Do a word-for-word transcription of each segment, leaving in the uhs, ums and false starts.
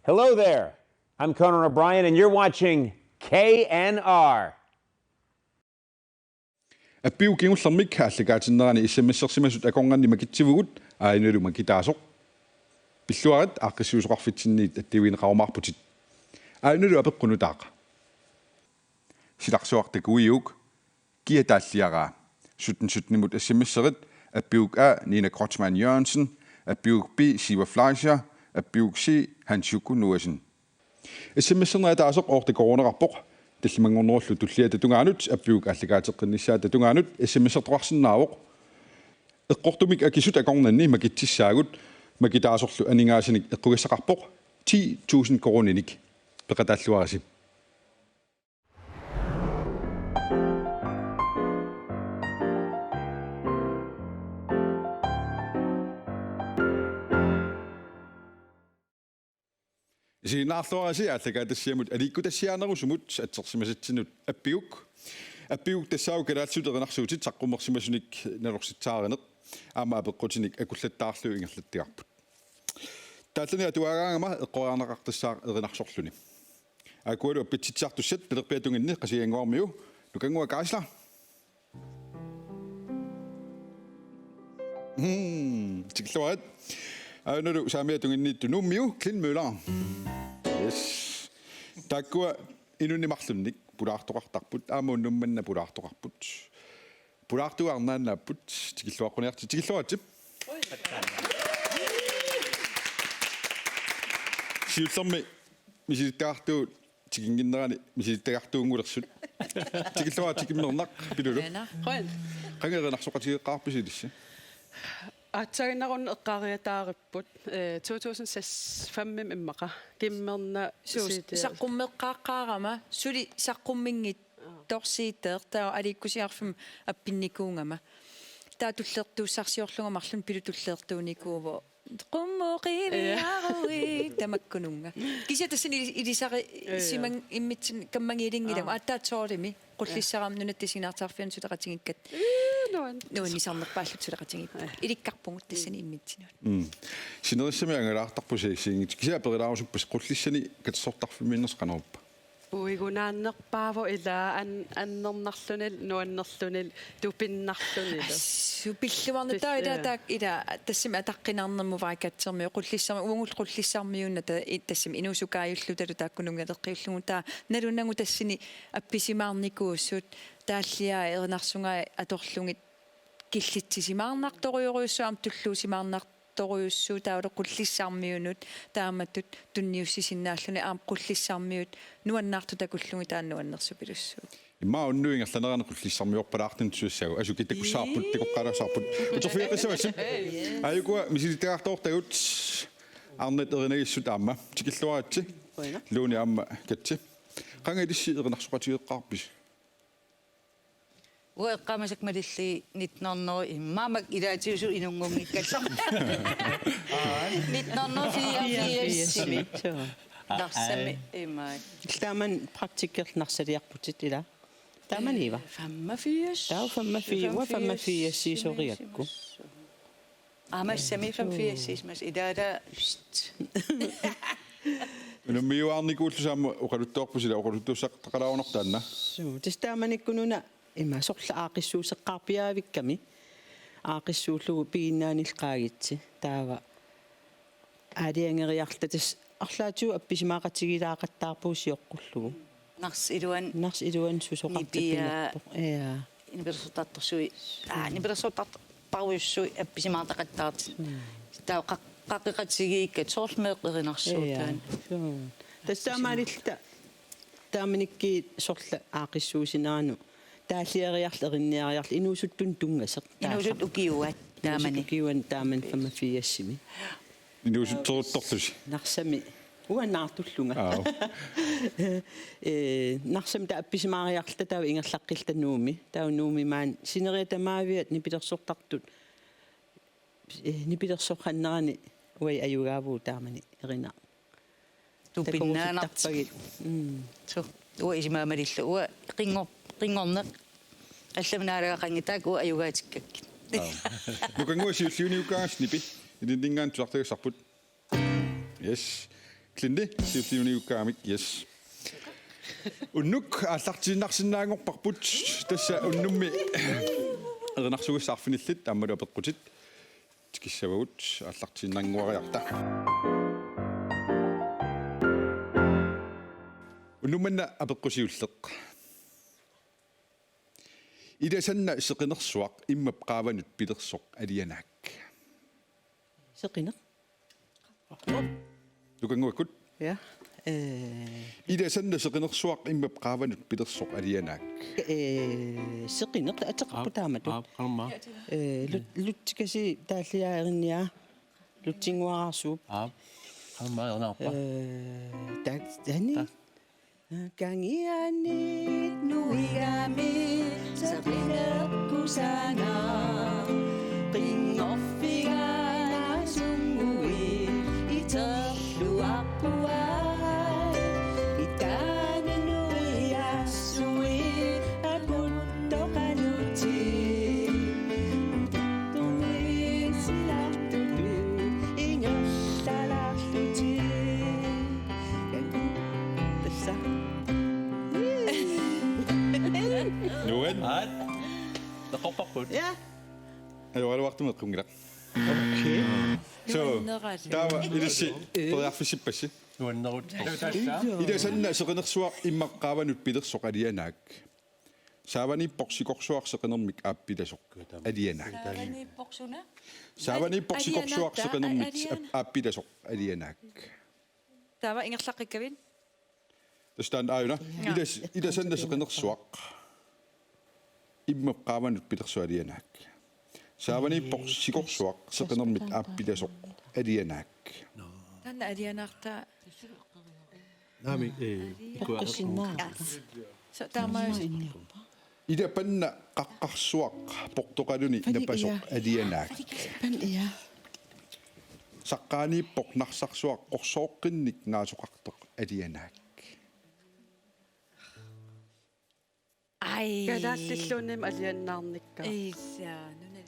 Hello there. I'm Conan O'Brien, and you're watching K N R. Appiuk kingullermik aallakaatinnerani S M S-ersimasut akornanni makitsivugut, aajuna makitaasoq. Pilluarit aaqqissuisoqarfitsinniit attuineqarumaarputit. Aajuna apeqqut nutaaq. Silarsuaq takuiuk, kia taalliaraa? Sytten sytten-imut S M S-erit, Appiuk A, Nina Kreutzmann Jørgensen, Appiuk B, Siva Fleischer, Appiuk C, Hans Jukku Noasen. S M S-erneq ataaseq otte koruuneqarpoq. Tallimanngornerullu tulliata tungaanut, Appiuk aallakaateqqinnissaata tungaanut, S M S-ertoqarsinnaavoq. Eqqortumik akisut akornanni makitsissaagut, makitaasorlu aningaasanik eqqugassaqarpoq ti tusind koruuninik. Peqataalluarisi. Isiginnaarluarisi aallakaatitassiamut aliikkutassiaanerusumut atsersimasatsinnut Appiuk. Appiuk tassaavoq kalaallisut erinarsuutit saqqummersimasunik nalorsitsaarineq. Aamma apeqqutinik akullattaarlugu ingerlattagarput. Taallani atuagaangama eqqoriarneqartassaaq erinarsorluni. Aakualu appitsitsisartussat talerpiata tungaani Qasigiannguarmiu Nukannguaq Geisler. Hmm, tikilluarit. Aajuna saamiata tungaaniittut Nuummiu Clint Møller. Yes. Taakkua inunnik marlunnik pulaartoqartarput, aamma unnuk manna pulaartoqarput. Pulaartuaarnaannaapput, tikilluaqquniarti, tikilluaritsi. Siullermik misilittagartuut tikinnginnerani misilittagartuunngulersut. Tikilluaritsi Kimmernaq, Pilulu. Aana. Qanoq erinarsoqatigeeqqaarpisi ilissi? Aatsaannguaq eqqaariataaripput, eh, to tusind seks-imi immaqa. Kimmernaq. Suus, C D. Saqqummeqqaaqqaarama, suli saqqummiunngitsoq C D-t, taava aliikkusersuarfimmi appinnikuugama. Taava tulleertuussarsiorlunga marlunnik Pilu tulleertuunikuuvoq. Qummuqiviarui tamakkununnga. Kisianni tassani ili-, ilisari. Ee. Siman immitsin kammangiilinngilaq. Aa. Aatsaat soorlumi Qullissarami Nunatta Sinaartarfiani suleqatigiikkat. Ee, nuan. Nuannisarnerpaallutik suleqatigiipput. Ee. Ilikkarpugut tassani immitsinnut. Mm. Sinerissami angalaartarpusi siingit. Kisianni aperlaarusuppassi Qullissani katersortarfimmiinnersoq qanorpaa? Uigunaannerpaavoq ila an-, annernarluni, nuannerluni, tupinnarluni. Assut pilluarnata. Pis-, ila, ja. Taak ila tassami ataqqinarnermut Varikatsimi Qullissarmi, uagut Qullissarmiuunnata i-, tassami inuusukaajulluta taakkununnga aleqqiullugu taava nalunagu tassani appisimaarnikuusut taalliai erinarsugai atorlugit killitsisimaarnartorujorujussuuvoq aamma tulluusimaarnartorujussuuvoq taavalu Qullissarmiunut taamatut tunniussisinnaalluni aamma Qullissarmiut nuannaartut takullugit taanna nuannersupilussuuvoq. Immaqa unnuk ingerlanerani Qullissarmiorpalaartunik susassaagut. Asukit takussavarput, ii, takoqqaalaassavarput. Uterfigeqqissavassi. Aajukua misilittagartoortagut arnat erinagissut aamma. Tikilluaritsi. Qujanaq. Lone aamma Katja. Qanga ilissi erinarsoqatigeeqqaarpisi? Uanga eqqaamasakka malillugit nitten hundrede immaammak ilaatigut inunngunngikkallarmat. Nitten hundrede fireogfirsimi. Suu. Narsami imaat. Taamani praktikkerlugu Narsaliarputit ila. Taamaniiva? Femogfirs. Taava femogfirs, uanga femogfirs-iusoriakku. Aamma femogfirs-iusimasut ilaata. Unammiuaarnikuullusi aamma oqaluttuarpusi ila oqaluttuassaqalaarunarpoq taanna. Suu, tassa taamanikkununa ima sorleq aaqqissuusseqqaarpiaavikkami. Aaqqissuullugu piginnaanillu qaagitsi. Taava aalajangeriarluta tassa arlaatigut appisimaaqatigilaaqattaarpugut sioqqullugu. Narsap iluani. Narsap iluani susoqartippoq. Nipia. Pingaarpoq. Ja. Nipilersortartorsuit. Aa, nipilersortartorujussuit appisimaartaqattaartut. Mm. Taava qaq-, qaqqeqatigiikkat soorlu meeqqat erinarsuutaan. Ja. Suu. Tassa taamaalilluta taamanikkut sorleq aaqqissuussinerannut taalliariarluta erinniariarluta inuusuttunut tunngasoq. Inuusuttut ukiuat taamani. Inuusuttunut ukiuat taamani femogfirsimi. Inuusuttoruttorlusi. Narsami. Uanga naartullunga. Aap. Ee, Narsami taava appisimaariarluta taava ingerlaqqilluta Nuummi. Taava Nuummi maani sineriak tamaaviat nipilersortartut. Ee, nipilersoqqannerani uagut ajugaavugut taamani erinaq. Tupinnaanertik. Takorusuttarpagit. Mm. Suu, uanga isumaga malillugu. Uanga qinngor-, qinngorneq. Allamik naalagaqanngilaq taakku uanga ajugaatikkakku. Aap. Nukannguaq siulliuniukkaangassi nipi. Ilinninngaanniit tusartagassarput. Yes. Klindi, siulliuniukkaamik, yes. Unnuk aallartiinnarsinnaanngorparput, tassa unnummi erinarsugassat arfinillit aammalu apeqqutit tikissavagut, aallartiinnannguariarta. Unnuk manna apeqqut siulleq. Ila Sanna seqinersuaq immap qaavanut pilersoq alianaak. Seqineq. Nukannguakkut. Ja. Eh, Ila Sanna seqinersuaq immap qaavanut pilersoq alianaak. Eh, seqineq ateqarpoq taamatut. Aap, aap, aap. Eh, lut-, lutsikasi taalliarinnia. Lutsinnguararsuup. Aap. Aamma ernaarpa. Eh, tak-, tani. Tak. Kangianit nuigami sapinerpusaana. Qinngorfigaana sumui iterluaqquai. Itaani nuiassui aput toqalutik. Tungissilartutut ingerlalarlutik. Tassa. Nuan. Aat. Naqorparput. Ja. Ajoraluartumik eqqunngilaq. Okay. So, nuannerali. Taava ilissi periarfissippassi. Nuannerut. Ila Sanna seqinersuaq immap qaavanut pilersoq alianaak. Saavaniippoq sikorsuaq seqinermik aappilasoq alianaak. Saavaniippoq suna? Saavaniippoq sikorsuaq seqinermik aap-, aappilasoq alianaak. Taava ingerlaqqikkavit? Tassa taanna aajuna. Ja. Ila s-, Ila Sanna seqinersuaq immap qaavanut pilersoq alianaak. Saavaniippoq sikorsuaq seqinermik aappilasoq alianaak. Taanna alianaarta. Naamik, eh, ikua. Eqqussinnaarpa. So, taamaas. Ila Panna qaqqarsuaq portoqaluni napasoq alianaak. Pan-, ja. Saqqaaniippoq narsarsuaq qorsooqqinnik naasoqartoq alianaak. Ai. Kalaallilluunniit alianaarnikka. Ija, nuna.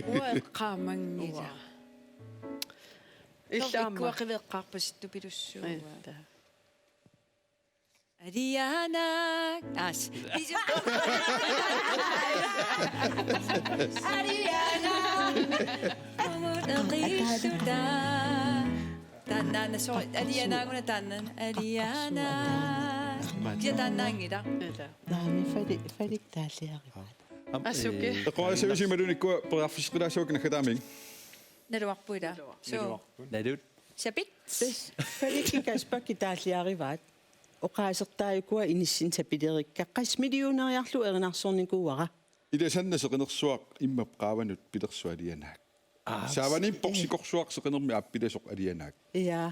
Uanga eqqaamanngilaq. Illa aamma. Ikkua qiveqqaarpasittupilussuuvoq. Ija. Alianaak. Aas. Alianaak. Aamma eqiilluta. Taannaana, sorry, alianaaguna taanna. Alianaak. Kia taannaanngilaq. Naamik, Falik, Falik taalliarivaat. Asuki. Eqquaasavisi imaluunniit periarfisseqilaassavakka naggataamik. Naluarput ila. So. Naluarput. Nalut. Sapit. Tassa Falik Kasperki taalliarivaat. Oqaasertaajukua inissinni sapilerikka. Qassit millioneriarlugu erinarsornikuuara. Ila Sanna seqinersuaq immap qaavanut pilersoq alianaak. Aap. Saavaniippoq sikorsuaq seqinermik aappilasoq alianaak. Ja.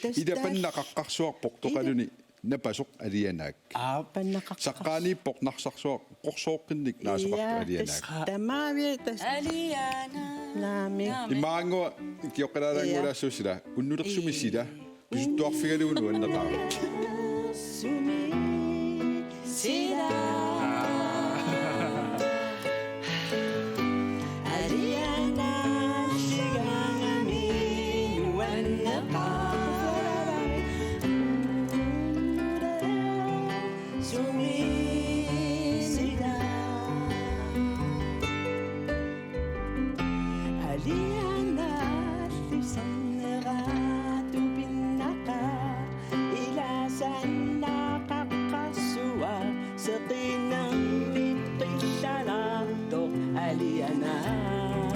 Tassa Ila Panna qaqqarsuaq portoqaluni napasoq alianaak. Aap. Panna qaqqars-. Saqqaaniippoq narsarsuaq qorsooqqinnik naasoqartoq alianaak. Ja, tassa tamaavia tassa. Alianaak. Naamik. Naamik. Imaanngua kioqqalaalaannguulaassuussila. Ja. Unnulersumi sila. Ii. Pisuttuarfigalugu nuanneqaaq. Sumi sila. Alianaalligami nuanneqaaq. Sumi sila. Alianaalli sannera tupinnaqaaq. Ila Sanna qaqqarsuaq seqinermik qillalaartoq alianaaq.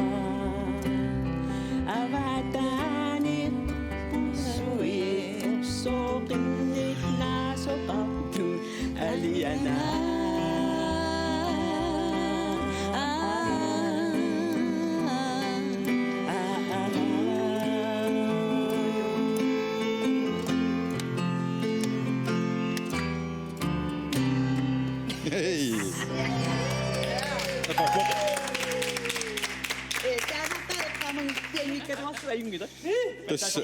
Avataaniippoq sui qorsooqqinnik naasoqartoq alianaaq. Hej. Tassa.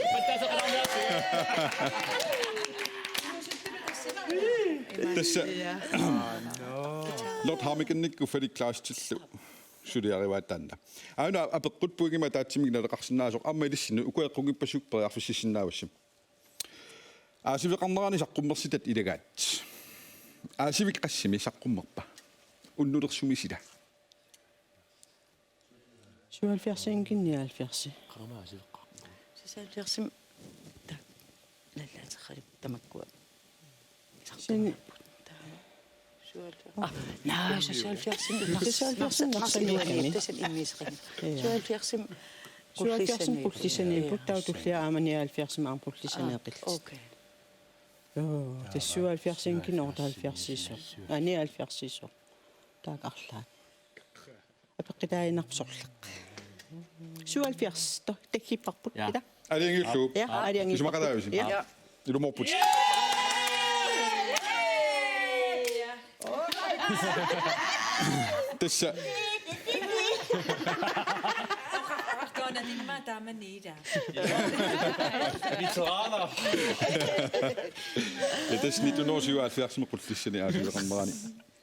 Tassa. Lord Harmikennikkut Falik Clausillu suliarivaat taanna. Aana apeqqut pointimik ataatsimik naleqarsinnaasoq, aamma ilissinnut ukua eqqunngippassi periarfississinnaavassi. Aasiveqarnerani saqqummersitat ilagaat. Aasivik qassimi saqqummerpa? Unnulersumi sila. Syvoghalvfjerdsinik nioghalvfjerds. Seksoghalvfjerdsimi ta-, nallaaterralik tamakkua. Sini. Syvoghalvfjerds. Ah, naa, syvoghalvfjerdsimi. Syvoghalvfjerdsimi naqsanuakami. Tassani immiiseqarami. Ja. Syvoghalvfjerdsimi. Syvoghalvfjerdsimi pullissaneerput, taava tullia aamma nioghalvfjerdsimi aamma pullissaneeqillutik. Ah, okay. Joo, tassa syvoghalvfjerdsinik otteoghalvfjerds. Aa, nioghalvfjerds. Taakku arlaat. Apeqqutaaginnarpoq sorleq. Syvoghalvfjerds, to, takkupparput, ja. Ila. Aalajangiullugu. Ja, aalajangiullugu. Isumaqataavisi? Ja. Ilumoorputit. Tassa. Tuananimma taamaniira. Veteraner. Ja, tassa nitten hundrede og syvoghalvfjerdsimi Qullissani aasiveqarnerani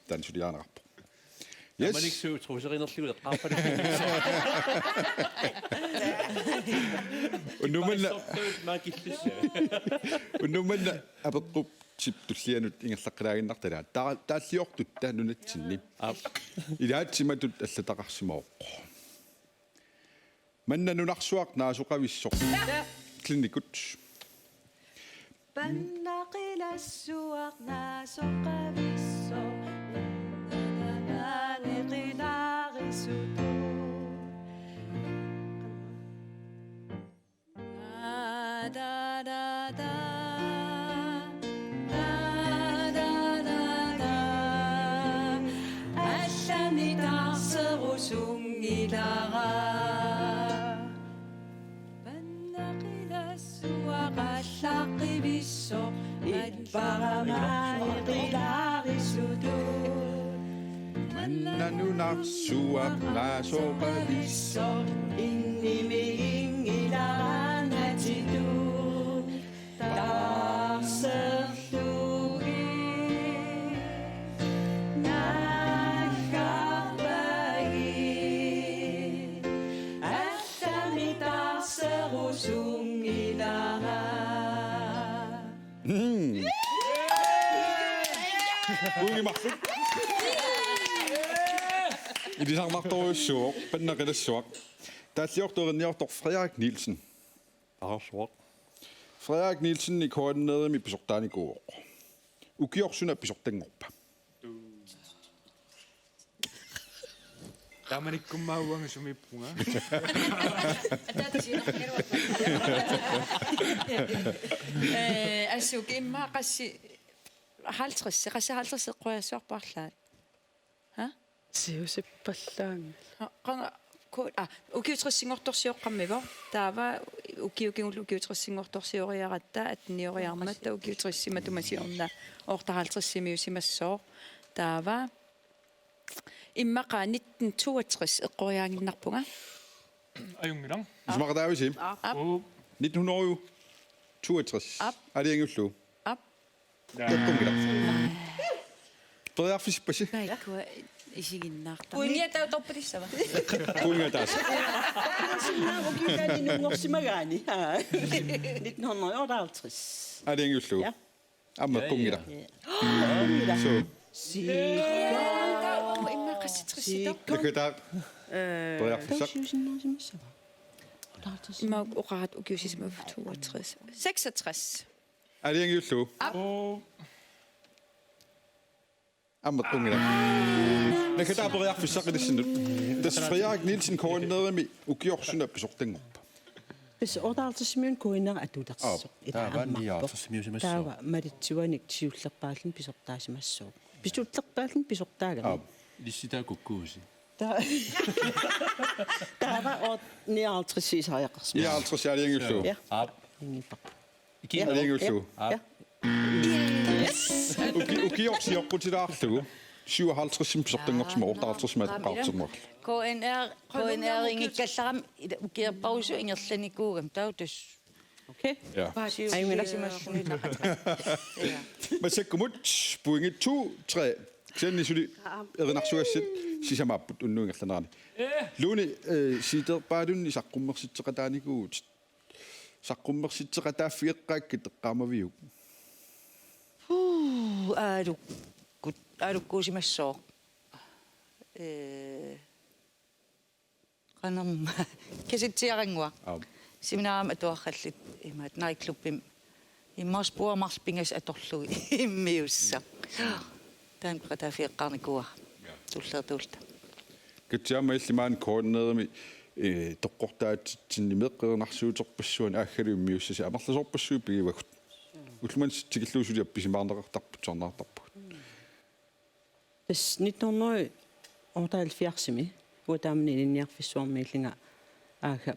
taanna suliarineqarpoq. Yes. Tamanna suu truserinerlugu eqqaarpaluk. Unnummut manna. Maakillis. Unnummut manna apeqqutip tullianut ingerlaqqilaaginnartalaat. Ta-, taalliortutta nunatsinni. Aap. Ilaatimatut allataqarsimavoq. Manna nunarsuaq naasoqavissoq. Klinikkut. Pannaqilassuaq naasoqavissoq. Nanaaniqilaarisutu. Da, da, da. Da, da, da, da. Allamik taarserusunngilara. Pannaqilassuaq allaqivissoq. Ipparamaaniqilaarisutu. Manna nunarsuaq naasoqavissoq. Innimiginngilara natsitut. Taarserlugit naggarpagit. Allamik taarserusunngilara. Mm. Uigimarsuk. Ilisarnartorujussuuvoq, pannaqilassuaq. Taalliortoq erinniortoq Frederik Nielsen. Aarsuaq. Frederik Nielsen K N R-imi pisortaanikuuvoq. Ukioq suna pisortanngorpa? Taamanikkummaa uanga sumiippunga. Eh, assut immaqa qassit halvtreds, qassit halvtreds eqqoriarsuarpallaat. Ha? Siusippallaanngilaq. Ha, qanga, ku-, ah, ukiut tressinngortorsioqqammivoq. Taava ukiut kingulliit ukiut tressinngortorsioriaratta, attenioriarmatta ukiut tressit matuma siorna otteoghalvtredsimiusimassooq. Taava immaqa nitten toogtres eqqoriaaginnarpunga. Ajunngilaq. Isumaqataavisi? Aap. Uu. Nitten hundrede toogtres. Aap. Aalajangiullugu. Aap. Eqqunngilaq. Periarfissippassi? Taakkua isiginnaartarput. Pointia taava torpalissava? Pointia taas. Sinna ukiukaani nunngorsimagaanni. Haa. Nitten hundrede otteoghalvtreds. Aalajangiullugu. Ja. Aamma eqqunngilaq. Ja. Eqqunngilaq. Suu. Siikka. Immaqa qassit tressit. Siikka. Takutaa. Eh. Periarfissaq. Tausiusinnaasimassava? Immaqa oqarat ukiut sisamat toogtres. Seksogtres. Aalajangiullugu. Aap. Aamma eqqunngilaq. Nakkataa periarfissaq ilissinnut. Tassa Frederik Nielsen K N R-imi ukioq suna pisortanngorpa? Tassa otteoghalvtredsimiunneq K N R atulersoq. Aap. Ilaa, taava aamma nioghalvtredsimiusimassooq. Taava malitsuanik siullerpaalluni pisortaasimassooq. Pisullerpaalluni pisortaagami. Aap. Ilissi taakku kukkuusi. Ta-, taava ot-, nioghalvtreds isariaqarsimavoq. Nioghalvtreds aalajangiullugu. Ja. Aap. Inngipparput. Iki. Ja. Aalajangiullugu. Ja. Aap. Ja. Yes. Uki-, ukioq sioqqutilaarlugu. Syvoghalvtredsimi pisortanngorsimavoq, otteoghalvtredsimi eqqaartorneq. K N R, K N R-inngikkallarami ila ukiorpassuit ingerlanikuugamik. Taava tassa. Okay. Ja. Ajunngilaq. Siulisimallunilaqata. Ja. Massakkumut pointit to, tre. Kisianni suli erinarsugassat sisamaapput unnuup ingerlanerani. Lone, eh, C D-rpaalunni saqqummersitseqataanikuuvutit. Saqqummersitseqataaffigeqqaakkit eqqaamaviuk? Aalukkut, aalukkuusimassooq. Ee, qanorma, Kasitsiarannguaq. Aap. Seminarimi atuarallit imaat nightclubimi immaqa spuamarl pingas atorlugu immiussaq. Taanna peqataaffeqarnikuuara. Ja. Tullertuulta. Katsiaama illit maani cornerimi, eh, toqqortaatitsinni meeqqerinarsuuterpassuani aaggalu immiussasi amerlasoorpassuit pigivagut. Ullumimut tikillugu suli appisimaarneqartarput, tusaarneqartarpugut. Tassa nitten hundrede og otteoghalvfjerdsimi, uanga taamani ilinniarfissuarmiillunga aagga,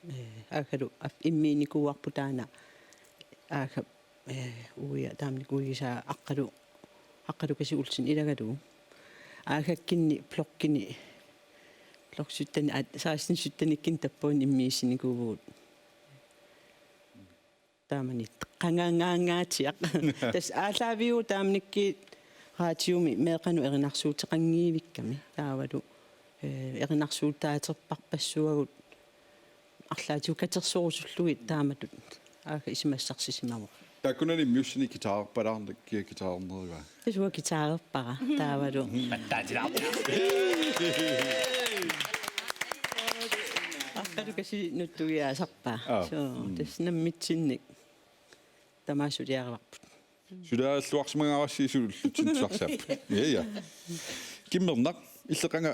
eh, aaggalu ap-, immiinnikuuarput taanna aagga, eh, uia taamani uisaa Aqqalu, Aqqalu Kasi Olsen ilagalugu. Aaggakkunni blokkini, blok sytten, at-, seksten syttenikkunni tappavani immiussinikuuvugut. Taamani qangangaangaatsiaq. Tassa aallaaviuvoq taamanikkut raatiumi meeqqanut erinarsuuteqanngivikkami. Taavalu, eh, erinarsuutaaterparpassuagut arlaatigut katersorusullugit taamatut aagga isumassarsisimavoq. Taakkunani immiussani guitarerpalaarnak, kia guitarernerivaa? Tassa uanga guitarerpara taavalu. Pattaatilaarpoq. Aqqalu Kasi nutsugiaasarpaa. Aa. So, mm, tassa nammitsinnik tamaasa suliarivarput. Suliarilluarsimagaarassi suli ullutsinnut tusarsiapput. Ja, ja. Kimmernaq, illit qanga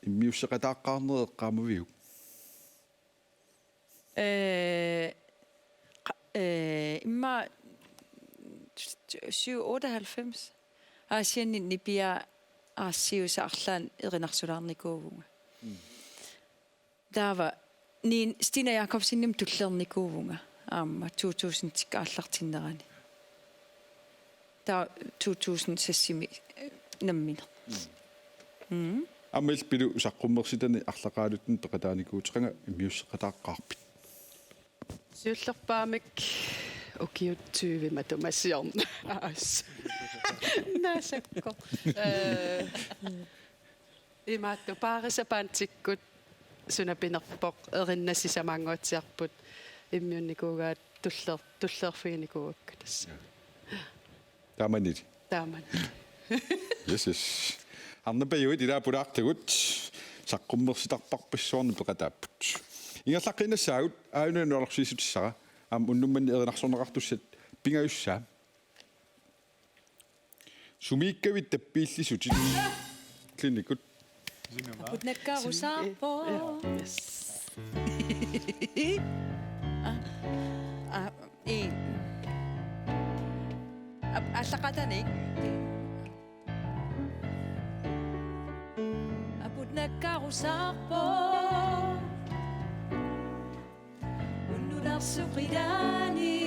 immiusseqataaqqaarnerit eqqaamaviuk? Eh, qa-, eh, immaqa syv otteoghalvfems. Aasianni nipiaa aassiusa arlaannik erinarsulaarnikuuvunga. Mm. Taava niin Stina Jakobsenimut tullernikuuvunga aamma to tusind aallartinnerani. Taava to tusind seksimi, eh, nammineq. Mm. Mm. Aamma illit Pilu saqqummersitani arlaqaraluttunik peqataanikuutit, qanga immiusseqataaqqaarpit? Siullerpaamik ukiut tyve matuma siorna. Aas. Naasakko. Eh, imaattoq Paarisa Bandikkut suna pinerpoq, erinnat sisamaannguatsiarput, immiunnikuugaat tuller-, tullerfiginikuugakku tassa. Taamanili. Taamani. Yes, yes. Arnapajuit ilaa pulaartugut saqqummersitarparpassuarnik peqataapput. Ingerlaqqiinnassaagut, aajuna nunarsuissutissara, aamma unnuk manna erinarsorneqartussat pingajussaat. Sumiikkavit tappiillisutit? Klinikkut. Aput nakkarusaarpoq. Yes. Ah, ah, i. Ap-, allaqatanik. Aput nakkarusaarpoq. Unnunarsuq ilaanni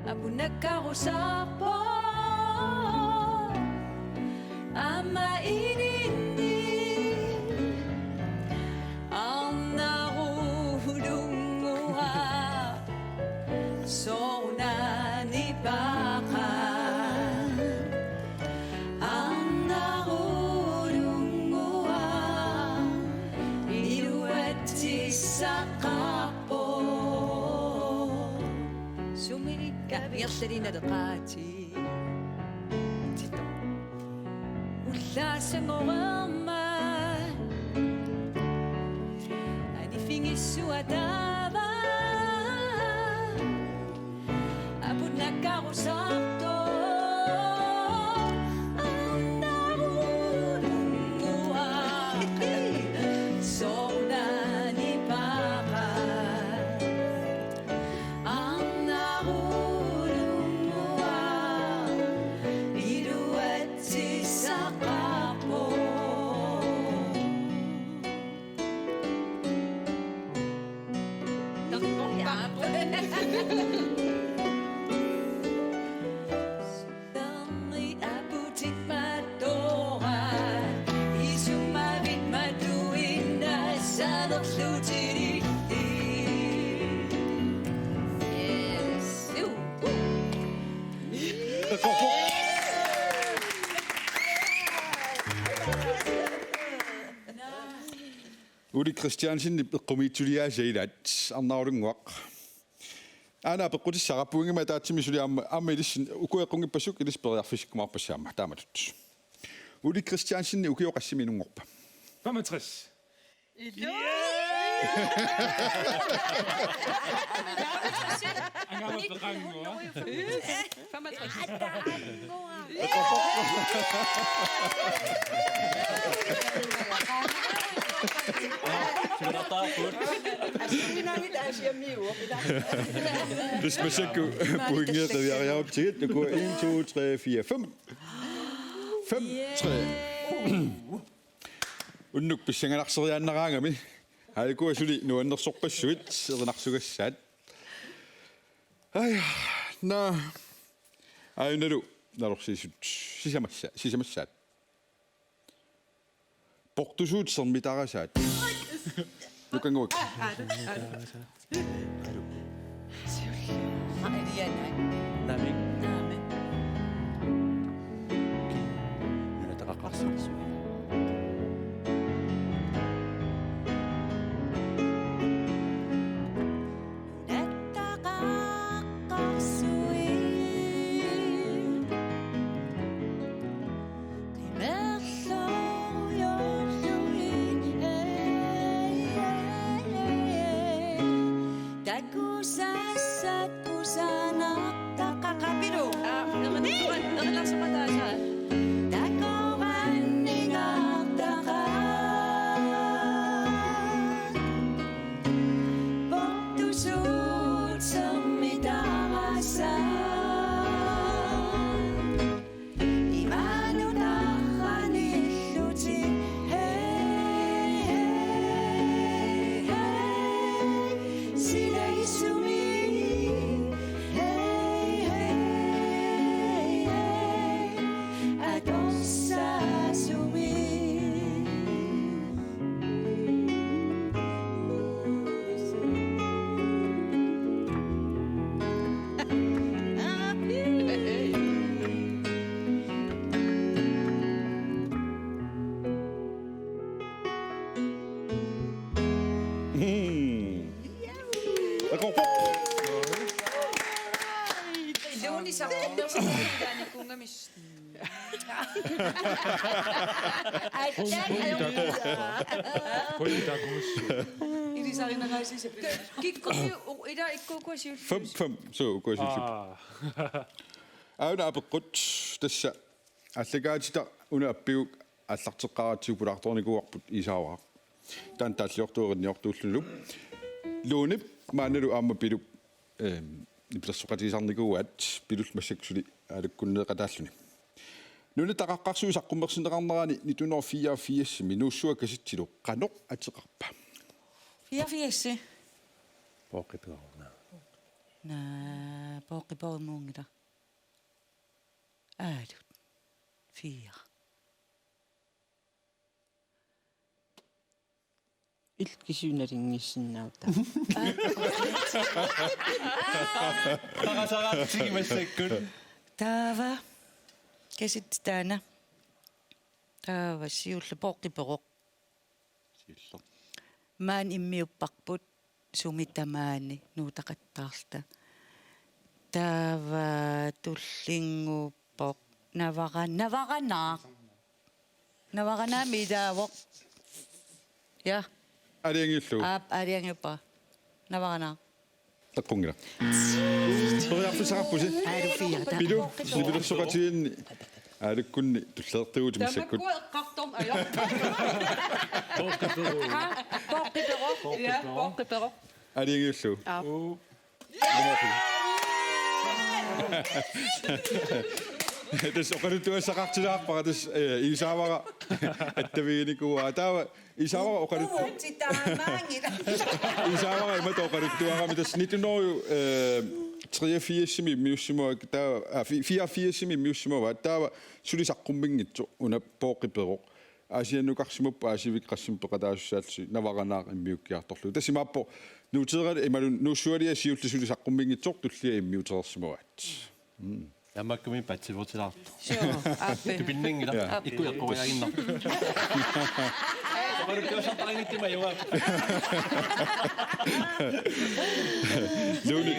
aput nakkarusaarpoq. Aamma ininni arnarulunnguaq. Soorunami paaqaaq arnarulunnguaq iluatsissaqarpoq. Sumiikkavit ingerlalinaleqaatit. Ullaassanngormat aniffigissuataava. Aput nakkarusaartoq arnarulunnguaq. Soorunami paaqaaq arnarulunnguaq iluatsissaqarpoq. Ternit aputit mattorat, isumavit matuinnaassanerlutilillit. Yes. Uh, uh. Uli Kristiansenip eqqumiitsuliaasiat ilaat, arnarulunnguaq. Aana apeqqutissara, pointimik ataatsimik suli aamma, aamma ilissi ukua eqqunngippassuk ilissi periarfissikkumaarpassi aamma taamatut. Ole Christiansen, ukioq qassimi inunngorpa? Femogtres. Angama peqannguaq. Tassa massakkut pointit qiviariarutsigit, ukua en, to, tre, fire, fem. Fem, tre. Unnuk pissanganarsiinnaraangami. Aa, ukua suli nuannersorpassuit, erinarsugassaat. Aa, naa. Aa, aajuna nalorsiissut sisamassa-, sisamassaat. Portusuut sermitarasaat. Nukannguakka. Naamik. Naamik. Nunataqaqqaarsuit. Nunataqaqqaarsuit. Qimerlujoorlugit, hey, hey, hey. Takusassat kusanartaqaqapilu. Aa, erinarsuqa-, erinarsuqataasaat. Takoranningartaqaat. Portusuut sermitarasaat. Imaanut arranillutik, hey, hey, hey, silaissumik, hey, hey, hey, atorsaasumik. Luuni saqqummersinermi ilaanni kunngamik. Aatsaat ajorlugu. Pointit taakkuupput. Ilisarinerisigut. Kikkuupput, u-, ila ikkuukkua siulliit. Fem, fem. Suu, ukua siulliit. Aa. Aana apeqqut tassa aallakaatitaq una appiuk aallarteqqaaratsigu pulaartornikuuarput Iisaavara. Taanna taalliortuerinniortuullunilu. Luunip maannalu aamma Pilup, ehm, nipilersoqatigisarnikuuaat, Pilullu massakkut suli aalakkunneeqataalluni. Nunataqaqqaarsuit saqqummersinneqarnerani nitten hundrede og fireogfirsimi Nuussuaq Kasitsilu qanoq ateqarpa? Fireogfirs. Pooqi Peqoruna. Naa, Pooqi Peqorumuunngilaq. Aalut. Fire. Ilkisunalinngissinnaavta. Qarasaratsigimassakkut. Taava. Kasitsi taanna. Taava siulleq Pooqi Peqoq. Siulleq. Maani immiupparput sumi tamaani nuutaqattaarluta. Taava tullinnguuppoq Navara-, Navaranaaq. Navaranaami ilaavoq. Ja. Aalajangiullugu. Aap, aalajangiuppara. Navaranaaq. Eqqunngilaq. Periarfissaqarpusi. Aalu fire, ta-. Pilu, nipilersoqatigiinni aalakkunni tulleertugut massakkut. Tamakkua eqqartorneq ajorput. Ha? Pooqi Peqoq. Ja, Pooqi Peqoq. Aalajangiullugu. Aap. Tassa oqaluttuassaqartilaarpara tassa, eh, Iisaavara attaviginikuuaa. Taava Iisaavara oqalut-, Uutsi taamaanngilaq. Iisaavara imatut oqaluttuarami tassa nitten hundrede, eh, treogfirsimi immiussimavakka taava, ah, fi-, fireogfirsimi immiussimavaat taava suli saqqummiunngitsoq una Pooqi Peqoq. Aasiannukarsimapput Aasivikkut qassimut peqataasussaallusi Navaranaaq immiukkiartorlugu. Tassa imaappoq nuuteerali imaluunniit Nuussualiaq siulleq suli saqqummiunngitsoq tullia immiutereersimavaat. Mm. Tamakkuupput patsiveertilaartoq. Suu, aappi. Tupinnanngilaq. Ja. Aappi. Ikku eqqoriaaginnarpoq. Oqaluttuassartaqanngitsumik ajugaappoq. Luuni.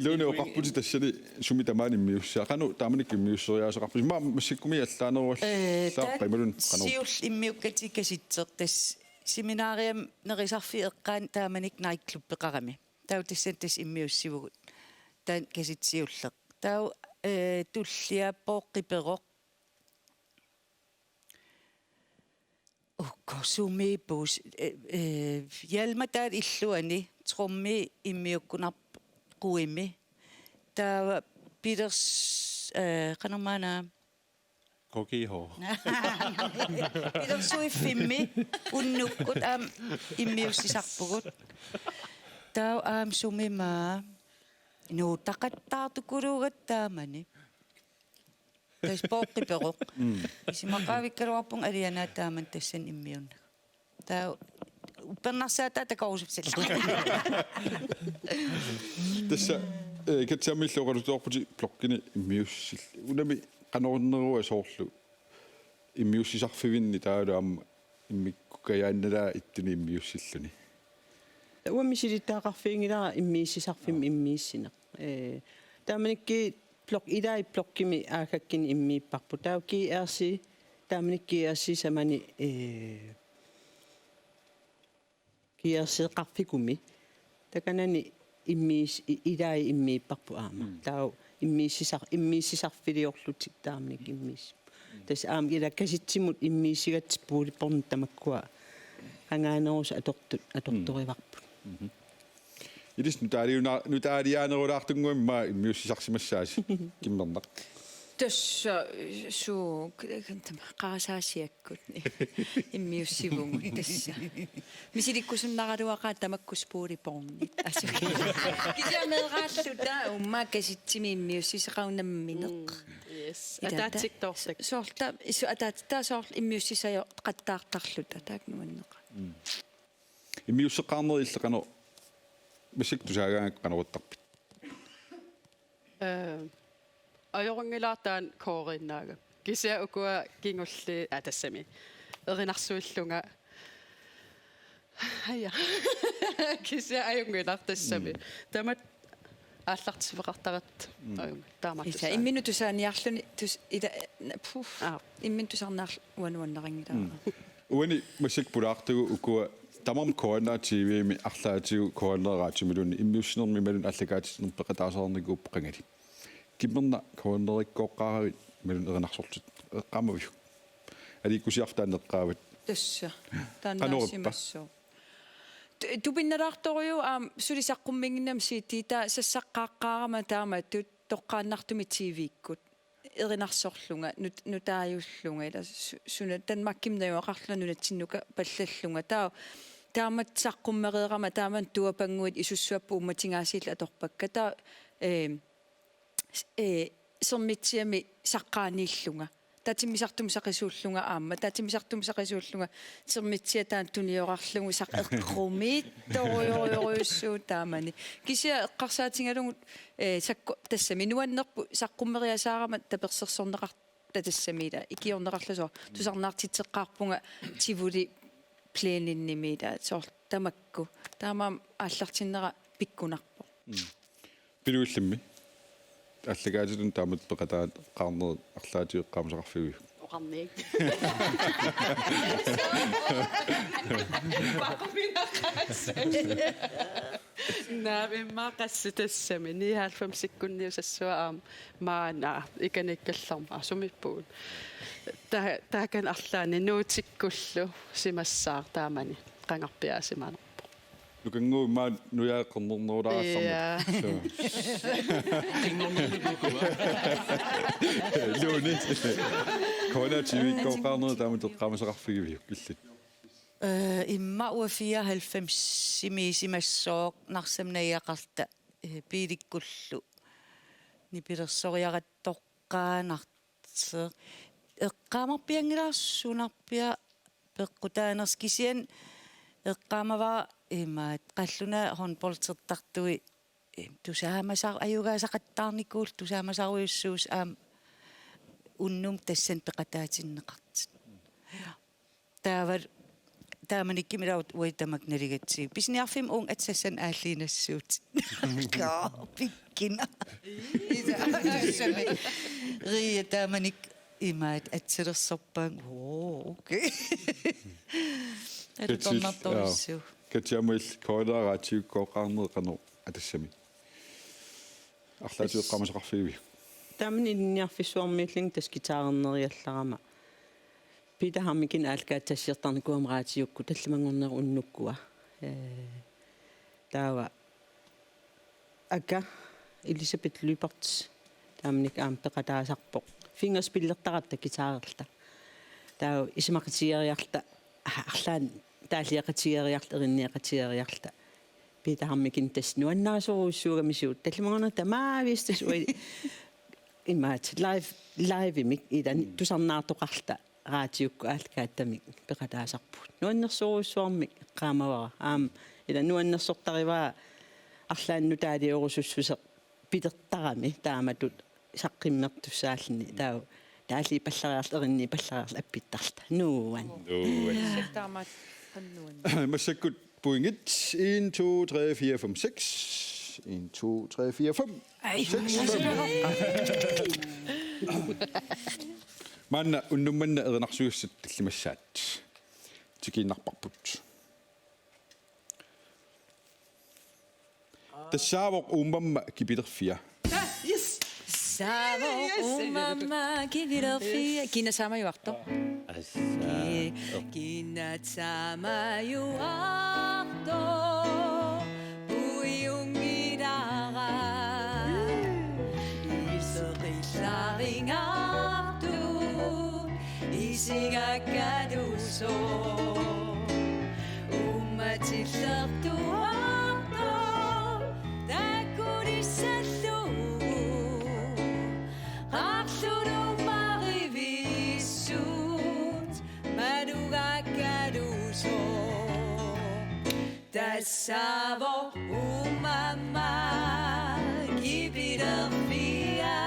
Lone, oqarputit tassani sumi tamaani immiussissaaq. Qanoq taamanikkut immiusseriaaseqarputit? Immaqa massakkumi allaaneruallaarpa imaluunniit qanoq? Siulleq immiukkatit kasitseq, tassa seminariami nerisarfik eqqaani taamanikkut nightclubbeqarami. Taava tassani tassa immiussivugut. Taanna kasitsit siulleq. Taava, eh, tullia Pooqqi Peroq. Ukku sumi puus, eh, eh, Hjalmar taanna illuani, trommi immiukkunarpoq Kuimi. Taava Peters, eh, qanormaana? K G H. Peter Suiffimmi unnukkut aamma immiussisarpugut. Taava aamma sumimma nuuttaqattaartukuluugatta taamani. Tassa Pooqqi Peroq. Mm. Isumaqavikkaluarpunga alianaat taamani tassani immiunnagu. Taava uppernarsaataa takorusussalluni. Tassa, eh, Katja Ammillu oqaluttuarputit blokkini immiussillutit. Unami qanorunnerua soorlu immiussisarfivinni taavalu aamma immikkukajaannalaat ittuni immiussilluni? Uanga misilittagaqarfiginngilara immiussisarfimmi immiussineq. Eh, taamanikkut blok-, ilai blokkimi aagakkini immiipparput. Taava G R C, taamanikkut G R C samani, eh, G R C-qarfikumi. Takanani immius-, i-, ilai immiipparput aamma. Mm. Taava immiussisar-, immiussisarfiliorlutik taamanikkut immius-. Tassa aamma ila kasitsimut immiussigatsigu Poul Bornedip tamakkua qangaanerusoq atortut, atortorivarput. Mhm. Ilissi nutaaliuna-, nutaaliaanerulaartunnguamik immiussisarsimassaasi, Kimmernaq? Tassa, suu, k-, k-, tama, qarasaasiakkut immiussivugut tassa. Misilikkusunnaraluaqaaq tamakku Poul Bornedit. Asu. Kisianni meeraalluta uummaa kasitsimi immiussisaqarunammineq. Mm, yes. Ila ta-, ataatsik toortak. Soorlu ta-, isu ataatsik taava soorlu immiussisajooqattaartarluta taakku nuanneqaaq. Mm. Immiusseqqaarnerit illit qanoq massakkut tusaagaangakku qanoruttarpit? Eh, ajorunngilara taanna kooriinnaagami. Kisianni ukua kingulliit, aa, tassami. Erinarsuillunga. Aja. Kisianni ajunngilara tassami. Mm. Tamatta aallartiffeqartaratta. Mm. Ajunngi-, taamaattussaaneq. Ila, imminut tusarniarluni tus-, ila, na-, puh. Aa. Imminut tusarniarluni uanga nuannarinngilara. Mm. Uani massakkut pulaartugut ukua tamarmik K N R T V-mi arlaatigut K N R Radiomiluunniit immiussinermi imaluunniit aallakaatitsinermi peqataasarnikuupput qangali. Kimmernaq K N R-ikkooqqaaravit imaluunniit erinarsorlutit eqqaamaviuk? Aliikkusiarfik taanna eqqaavat. Tassa. Taanna qanorippa? Naasimassooq. Tu-, tupinnalaartorujuuvoq aamma suli saqqummiinnginnami C D taava sassaqqaaqqaarama taamatut toqqaannartumik T V-kkut. Erinarsorlunga, nut-, nutaajullunga, ila su-, suna Danmarkimi najugaqarlunga nunatsinnut pallallunga. Taava, taamatut saqqummereerama, taamani tuapannguit isussuapput uummatinngaasiillu atorpakka. Taava, eh, s-, eh, Sermitsiami saqqaaniillunga. Taava timmisartumik saqisuullunga aamma. Taava timmisartumik saqisuullunga. Sermitsia taanna tuniorarlugu saq-, eqqumiitsorujorujussuuvoq taamani. Kisianni eqqarsaatigalugu, eh, sakku-, tassami nuannerpoq saqqummeriasaarama tapersersorneqartoq tassami ila ikiorneqarlugu soorlu. Tusarnaartitseqqaarpunga Tivoli plæninimi ila soorlu tamakku. Taamaammat aallartinnera pikkunarpoq. Mm. Piluillimmi aallakaatitut taamatut peqataaqqaarnerit arlaatigut eqqaamasaqarfigiviuk? Oqarniuk. Naa, immaqa qassit tassami, nioghalvfemsikkunniussassua aamma maanna, ikaniikkallarmat, aa, sumiippugut. Ta-, taakani arlaanni nuutikkullu simassaaq taamani, qangarpiaasimanerpoq. Nukannguup immaqa nujai qernernerulaarallarmat. Ja. Suu. Lone. K N R T V-kkooqqaarnerit taamatut eqqaamasaqarfigiviuk illit? Eh, immaqa uanga fireoghalvfemsimiissimassooq Narsami najugaqarluta, eh, biilikkullu nipilersoriarattoqqaanartoq. Eqqaamarpianngilara sunarpiaq peqqutaanersoq, kisianni eqqaamavara imaattoq qallunaat håndboldertartui, eh, tusaamasar-, ajugaasaqattaarnikuullutik tusaamasarujussuusut aamma unnummut tassani peqataatinneqartut. Taava Taamanikkut ilaat uagut tamakku naligatsigu. Pisiniarfimmi uunga atisassanik aalliinnassaatit. Kaa, pikkina. Isa, atisassanik. Ria taamanikkut imaattoq atisalersorpaat. Oo, okay. Alutornartorujussuuvoq. Katja, aamma illit Køjleraatiukkooqaarneq qanoq atassamik? Arlaatigut eqqaamasaqarfigiviuk? Taamani ilinniarfissuarmiillunga tassa guitarerneriallarama. Peter Hammikin aallakaatitassiortarnikuugama raatiukkut tallimanngornerup unnukkua. Ee, taava aka Elisabeth Lyberth taamanikkut aamma peqataasarpoq. Fingerspillertaratta guitarerluta. Taava isumaqatigeriarluta, a-, arlaannik taalliaqatigeriarluta, erinniaqatigeriarluta. Peter Hammikin tassa nuannarisorujussuugami suut. Tallimanngornerup tamaavisa tassa uagut imaattoq live, live-imik ilani tusarnaartoqarluta raatiukkut aallakaatitami peqataasarpugut. Nuannersorujussuarmik eqqaamavara. Aamma ila nuannersortarivara arlaannik nutaaliorusussuseq pilertarami taamatut saqqummertussaalluni. Taava taalliipallariarluta, erinniipallariarluta appittarluta. Nuann. Nuann. Taamaat qanoq nuann. Massakkut pointit. En, to, tre, fire, fem, seks. En, to, tre, fire, fem. Ai. Seks, fem. Maanna unnuk manna erinarsugassat tallimassaat. Tikiinnarparput. Tassaavoq uummamma kipilerfia. Yes. Tassaavoq uummamma kipilerfia. Yes. Kina taamajuartoq? Assa. Ki-, kina taamajuartoq puiunngilara. Iseqqillaringartut isigakkalusoq. Uummatillertuartoq takkulissallugu. Qarlulummarivissut malugakkalusoq. Tassaavoq uummamma kipilerfia.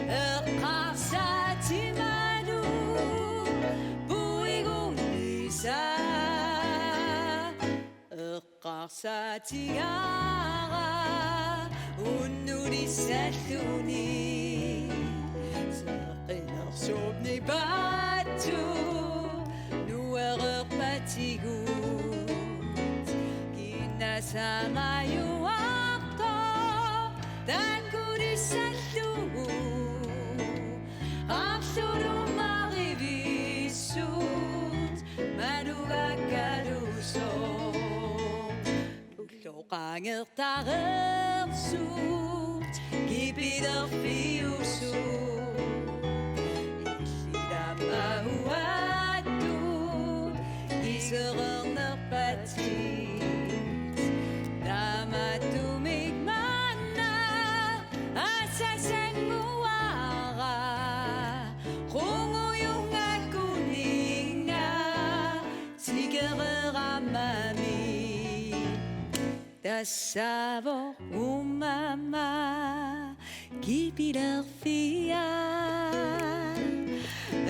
Eqqarsaatit maluk puigunngisaa. Eqqarsaatigaara unnulissalluni. Seqinersuup nipaattut nuererpatigut. Kina taamajuartoq takkulissallugu. Qarlulummarivissut malugakkalusoq. Ulloqangertareersut kipilerfiusut. Illit aamma uattut isereernerpatit. Taamaattumik maanna asasannguara. Qungujunnga kuninnga tikereeramami. Tassaavoq uummamma kipilerfia.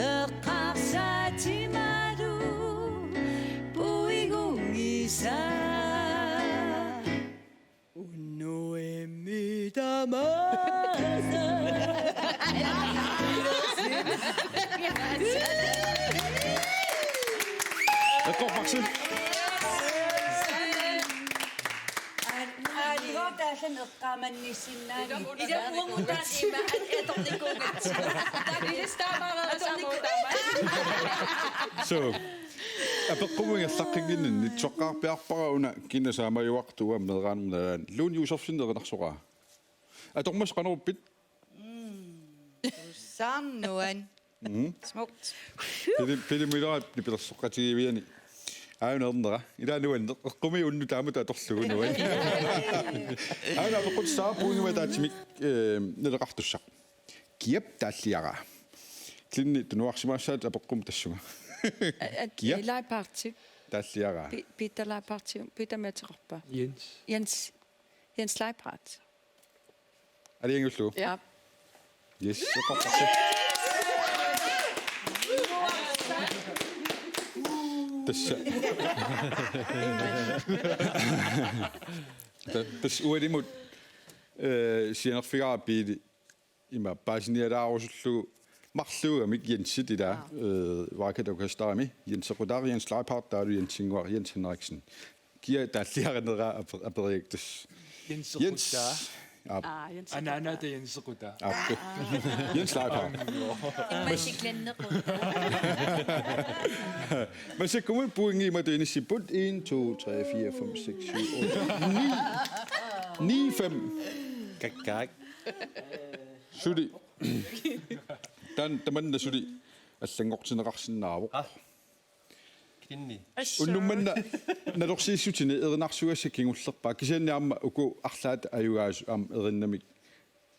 Eqqarsaatit maluk puigunngisaa. Unnuimmi tamaasa. Eqqorparsi. Aaligo taallan eqqaamannissinnaani. Ila uagut taasiima atornikuugatsi. Taava ilissi taamaara atorniku-. So. Apeqqummut ingerlaqqikkunnginninni soqqaarpiarpara una kina taamajuartoq meeraanermut nalaani. Lone Josefsen erinarsoraa. Atormas qanorpiit? Mm. Tusaarnuan. Mhm. Smukt. Pili-, pilimilaa nipilersoqqatigiviani. Aana ernera. Ila nuanneq. Eqqumi unnuk taamatut atorlugu nuann. Aana apeqqut saappuunga taatsimik, eh, naleqartussaq. Kiap taalliaraa. Klinni tunuarsimaassaat apeqqummi tassunga. At, at, Kiap Leiparti. Taalliaraa. Pi-, Peter Leiparti, Peter Meteqarpa. Jens. Jens, Jens Leipart. Aliangiullu. Ja. Yes, eqqorparsi. Tassa. Ta-, tassa ualimut, eh, sianerfigaara Piili ima paasinialaarusullugu marluugamik Jensit ilaa, eh, Vaakata Orkesterimi, Jens Sequtaaq, Jens Leibhardt, taavalu Jensinnguaq, Jens Henriksen. Kia taalliarineraa ape-, aperigakkit tassa? Jens Jens Sequtaaq. Aap. Aa, Jens Anaanaata Sequtaaq. Jens Sequtaaq. Aap. Jens Leibhardt. Immasiklannequ. Massakkumut pointit imatut inissipput: en, to, tre, fire, fem, seks, syv, otte, ni. Ni fem. Kakkaak. Suli. Taanna tamanna suli allanngortinneqarsinnaavoq. Aa. Kinni. Unnuk manna nalorsiissutini erinarsugassat kingullerpaat. Kisianni aamma uku arlaata ajugaasut aamma erinnamik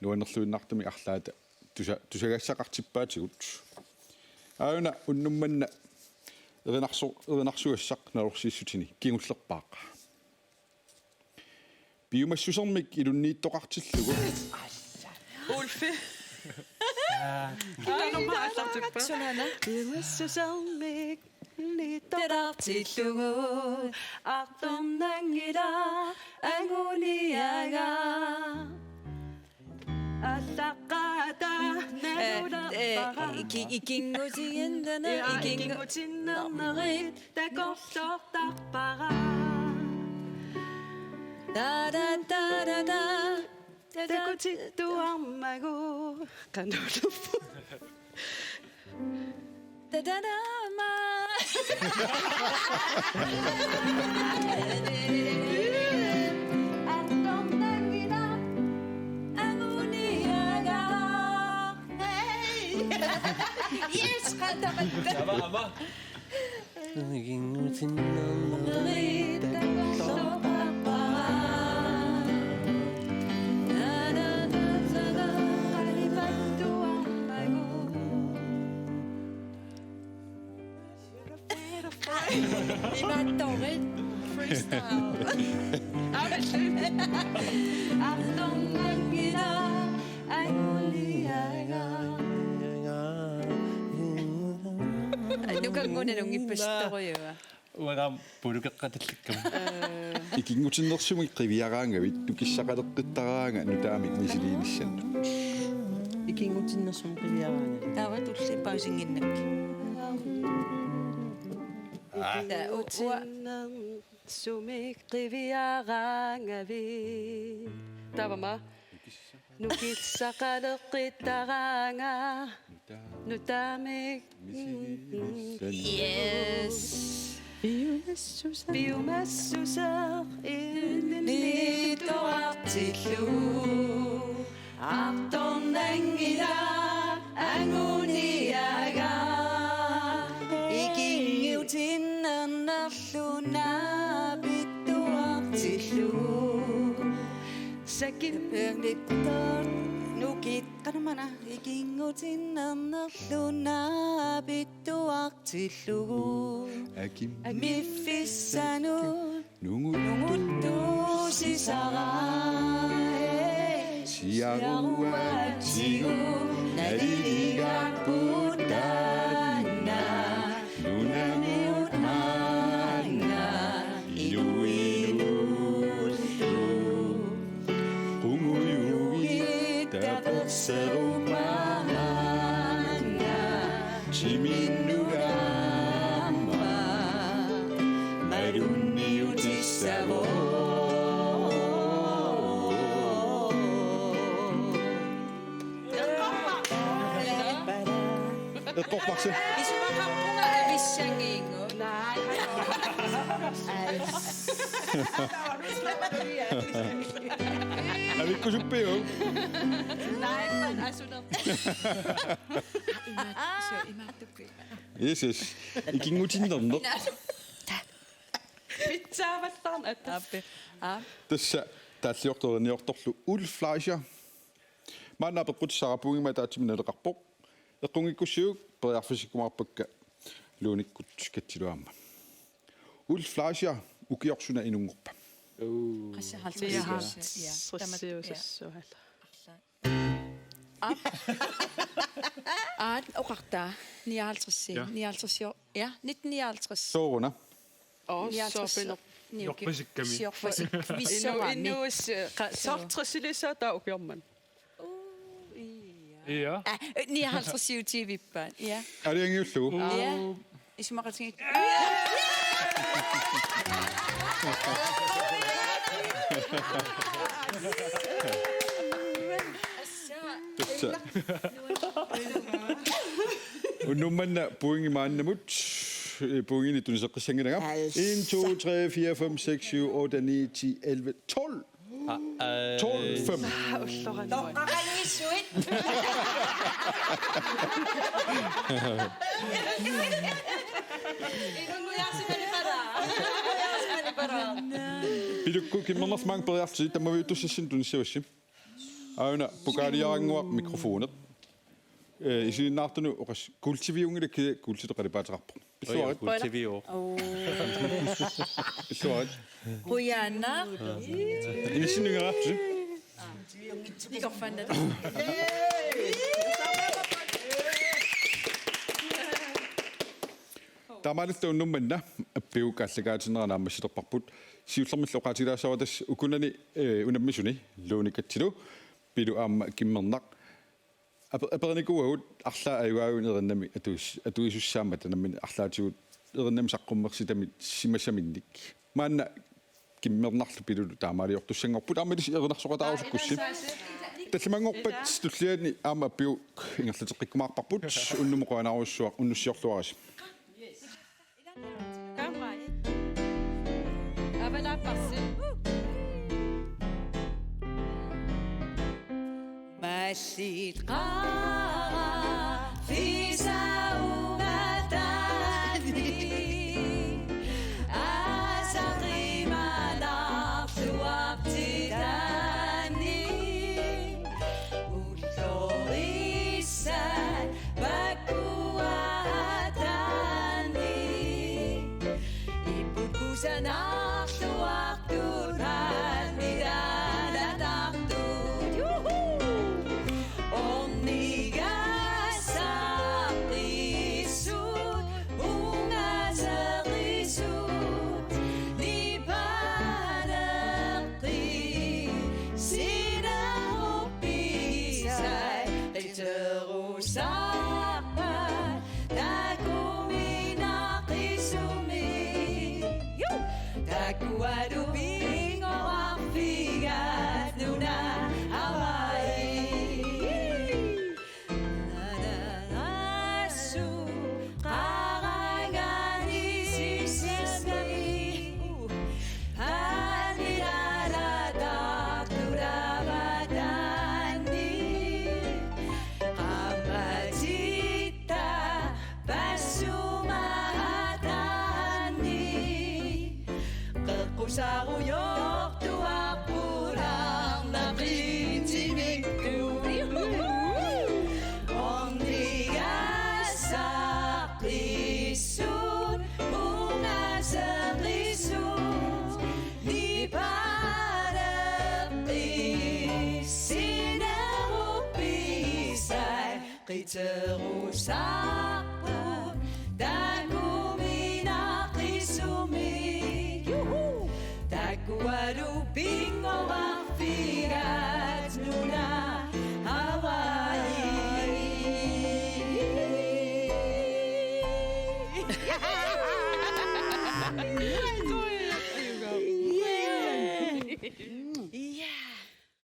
nuannerluinnartumik arlaata tusa-, tusagassaqartippaatigut. Aajuna unnuk manna erinarso-, erinarsugassaq nalorsiissutini kingullerpaaq. Piumassusermik ilunniittoqartillugu. Ulfi. Aa, nummer aallartippa. Sunana. Piumassusermik ilunniittoqartillugu. Artornanngilaq anguniagaq. Allaqqaata nalulerpara. Eh, eh, iki-, ikinngutiginnarnerit, ja, ikingu-, ikinngutiginnarnerit takorloortarpara. Da, da, da, da, da. Da, da. Takutittuarmagu. Qanoq. Tadadama. Artornanngilaq anguniagaq. Hey. Yes, qatamatta. Ama, ama. Imaattorit freestyle. Artornanngilaq anguniagaq. Nukanngunanut ippasittorujuuga. Uanga pulukeqqatallikkama. Ikinngutinnersumik qiviaraangavit nukissaqaleqqittaraanga nutaamik misiliinissannut. Ikinngutinnersumik qiviaraangavit. Taava tulli pausinnginnakkit. Aa. Ikinngutinnersumik qiviaraangavit. Taavama. Nukissaqaleqqittaraanga nutaamik. Yes. Piumassuseq. Piumassuseq ilunniittoqartillugu. Artornanngilaq anguniagaq. Ikinngutinnernerlu naapittuartillugu. Sakimmittut nukit. Qanamana ikinngutinnernerlu naapittuartillugu. Akim. Miffissanut. Nungut. Nunguttuusisara. Siaruatsigu. Naliligaarput taanna. Nunamiut maanga inuinullu qungujugit tapersersuummata maanga timinnut aamma malunniutissavoq. Eqqorparsi. Isumaqarpunga avissangiingu. Naaj. Avikkusuppiuk? Naaj, asuner. Imaat, suu, imaattukkut. Yes, yes. Ikinngutinnerneq. Pitsaavallaarneq attav. Aappi. Aap. Tassa taalliortoq eriniortorlu Ulf Fleischer. Maanna apeqqutissara puigimmat ataatsimik naleqarpoq. Eqqumiikkussiuk periarfissikkumaarpakka Lunikkut Kattilu aamma. Ulf Fleischer, ukioq suna inunngorpa? Ooh. Qassi halvtreds. Fire halvtreds. Ja, tamat-, ja. Arlaat. Aap. Aat oqartaa. Nioghalvtreds. Ja. Nioghalvtreds år. Ja, nitten nioghalvtreds. Sooruna. Åh, nioghalvtreds. Soorpineq. Niuki. Jorpasikkami. Siorpasik-, inu-, vissuami. Inuusi, qa-, sortrisilissaata ukiorman. Uu, ja. Ja. Ah, nioghalvtreds U T V-paan. Ja. Aliangiullu. Ja. Isumaqatigiit. Tassa. Unnuk manna pointi maannamut, eh, pointinik tuniseqqissanngilanga. Tassa. En, to, tre, fire, fem, seks, syv, otte, ni, ti, elleve, tolv. Aa, aa. Tolv fem. Toqqaqanngissuit. Pilukku, kimmernermik periarlutit, tammaviuttussassinnik tunissavassi. Aana pokaaliarannguaq mikrofoni. Eh, isiginnaartunut oqas-, kuultiviunngilakka, kuultitat qalipaateqarpoq. Pilluarit. Kuultiviuvoq. Pilluarit. Qujanaq. Inissinnut ingerlaartusi. Ikorfanna. Taamaalilluta unnuk manna appiuk aallakaatitsineq naammassilerparput. Siullermillu oqaatigilaassavara tassa ukunani, eh, unammisuni Lone Katsilu, Pilu aamma Kimmernaq. Ape-, aperinikuuagut arlaat ajugaagut erinnami atuis-, atuisussaammata nammineq arlaatigut erinnami saqqummersitamit simasaminnik. Maanna Kimmernarlu Pilulu taamaaliortussanngorput, aamma ilissi erinarsoqataarusukkussi. Tallimanngorpat tulliani aamma appiuk ingerlateqqikkumaarparput, unnummut qujanarujussuaq, unnussiorluarisi. Avalaapparsi. Mallit qara fisa ungatani, asaqimanarluartitani, ullorissat pakkuaatani, ipput kusanarluartut, malmit aalatartut. Juhu! Ornigaassaqqissut, ungaseqqissut, nipaleqqi-, sineruppisai, qiterusarpat, takuminaqqisumik. Ju! Takualu pinngorarfigaat nuna Hawaii. Nanasu qarangani sisami. Halilala tarturavatani. Qamatitta passumaatani. Qeqqusarujoortuarput arnaq qitimikkut. Ornigaassaqqissut, ungaseqqissut, nipaleqqi-, sineruppisai, qiterusarput, takuminaqqisumik. Juhu! Takualu pinngorarfigaat nuna Hawaii.